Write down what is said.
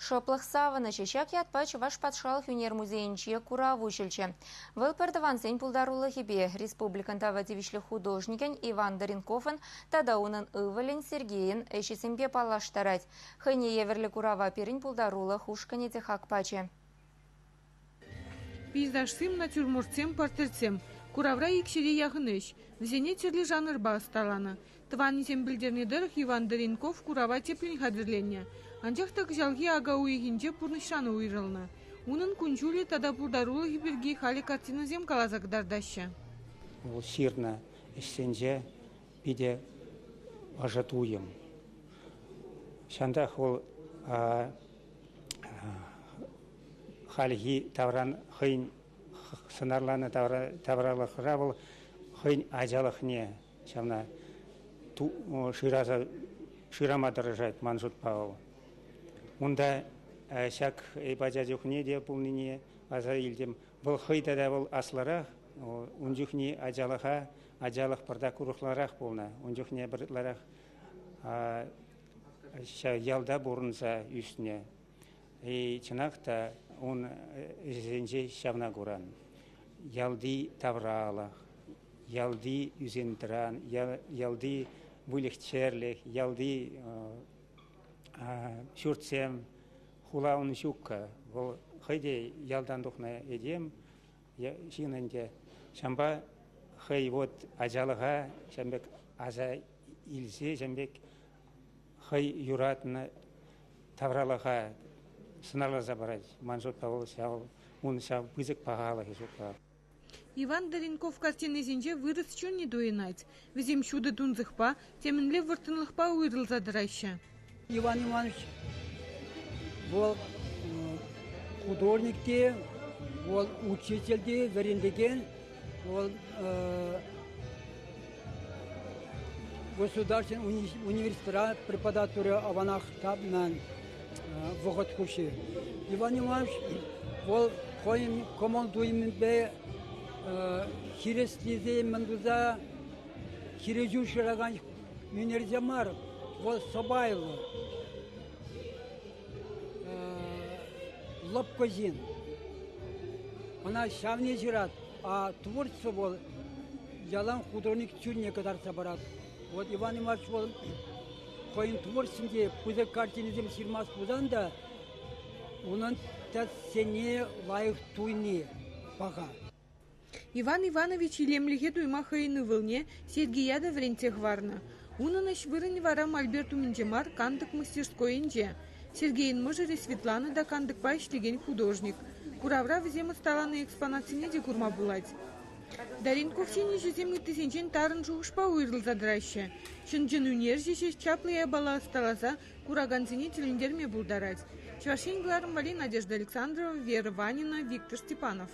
Шӑплӑх савӑнӑҫӗ ҫак ятпа Чӑваш патшалӑх ӳнер музейӗнче курав уҫӑлчӗ. Вӑл пӗртӑвансен пултарулӑхӗпе республикӑн тава тивӗҫлӗ художникӗн Иван Доренковӑн тата унӑн ывӑлӗн Сергейӗн ӗҫӗсемпе паллаштарать. Хӑйне евӗрлӗ курава пирӗн пултарулӑх ушкӑнӗ те хак пачӗ. Пейзажсем, натюрмортсем, портретсем. Куравра икҫӗре яхӑн ӗҫ. Вӗсене тӗрлӗ жанрпа ӑсталанӑ. Тӑванӗсем пӗлтернӗ тӑрӑх, Иван Доренков курава тӗплӗн хатӗрленнӗ. Анчах та кӑҫалхи ака уйӑхӗнче пурнӑҫран уйрӑлнӑ. Унӑн кун-ҫулӗ тата пултарулӑхӗ пирки халӗ картинӑсем каласа кӑтартаҫҫӗ. Вӑл ҫырнӑ ӗҫсенче питӗ ӑшӑ туйӑм. Ҫантах вӑл хальхи тавран хӑйӗн сӑнарланӑ тавралӑхра вӑл хӑйӗн ачалӑхне ҫавна шыраса шырама тӑрӑшать ман шутпа вӑл. Унта ҫак эп ача чухне те пулнине аса илтӗм. Вӑл хӑй тата вӑл аслӑрах, ун чухне ачалӑха ачалӑх пӑртак урӑхларах пулнӑ. Ун чухне пӗр ытларах ҫав ялта пурӑнса ӳснӗ. И чӑнах та ун ӗҫӗсенче ҫавна куран. Ялти тавралӑх, ялти ӳсен-тӑран, ялти выльӑх-чӗрлӗх, ялти ҫуртсем, хула ун ҫуккӑ. Вӑл хӑй те ялтан тухнӑ этем, ҫын ӗнтӗ. Ҫавӑнпа хӑй вот ачалӑха ҫавӑн пек аса илсе ҫавӑн пек хӑй юратнӑ тавралӑха сӑнарласа парать. Ман шутпа вӑл ҫав ун ҫав пысӑк пахалӑхӗ шутла. Иван Доренков картинисенче вырӑс чунӗ туйӑнать. Вӗсем ҫутӑ тунсӑхпа, темӗнле вӑрттӑнлӑхпа уйрӑлса тӑраҫҫӗ. Иван Иванович вӑл художник те, вӑл учитель те, вӗрентекен, вӑл государственный университетра преподаватель аванах тапнӑ вӑхӑт хушши. Иван Иванович вӑл хӑйӗн кӑмӑл-туйӑмӗпе хирӗҫлесе мӗн туса хирӗҫӳ шыракан ӳнерҫӗ мар, вӑл сӑпайлӑ, лӑпкӑ ҫын. Ӑна ҫавне ҫырать, а творчество вӑл ялан художник чунне кӑтартса парать. Вот Иван Иванович вӑл хӑйӗн творчествинче пысӑк картинӑсем ҫырмасть пулсан та унӑн тӗссене лайӑх туйни паха. Иван Иванович илемлӗхе туйма хӑйӗн ывӑлне Сергея та вӗрентсе хӑварнӑ. Унӑн ӗҫ вырӑнӗ вара мольберт умӗнче мар, кантӑк мастерскойӗнче. Сергейӗн мӑшӑрӗ Светлана та кантӑкпа ӗҫлекен художник. Куравра вӗсем ӑсталанӑ экспонатсене те курма пулать. Даренковсен ӗҫӗсем ыттисенчен тарӑн шухӑшпа уйрӑлса тӑраҫҫӗ. Чӑн-чӑн ӳнерҫӗ ҫеҫ чаплӑ япала ӑсталаса куракансене тӗлӗнтерме пултарать. Чӑваш Ен кӑларӑм валли Надежда Александрова, Вера Ванина, Виктор Степанов.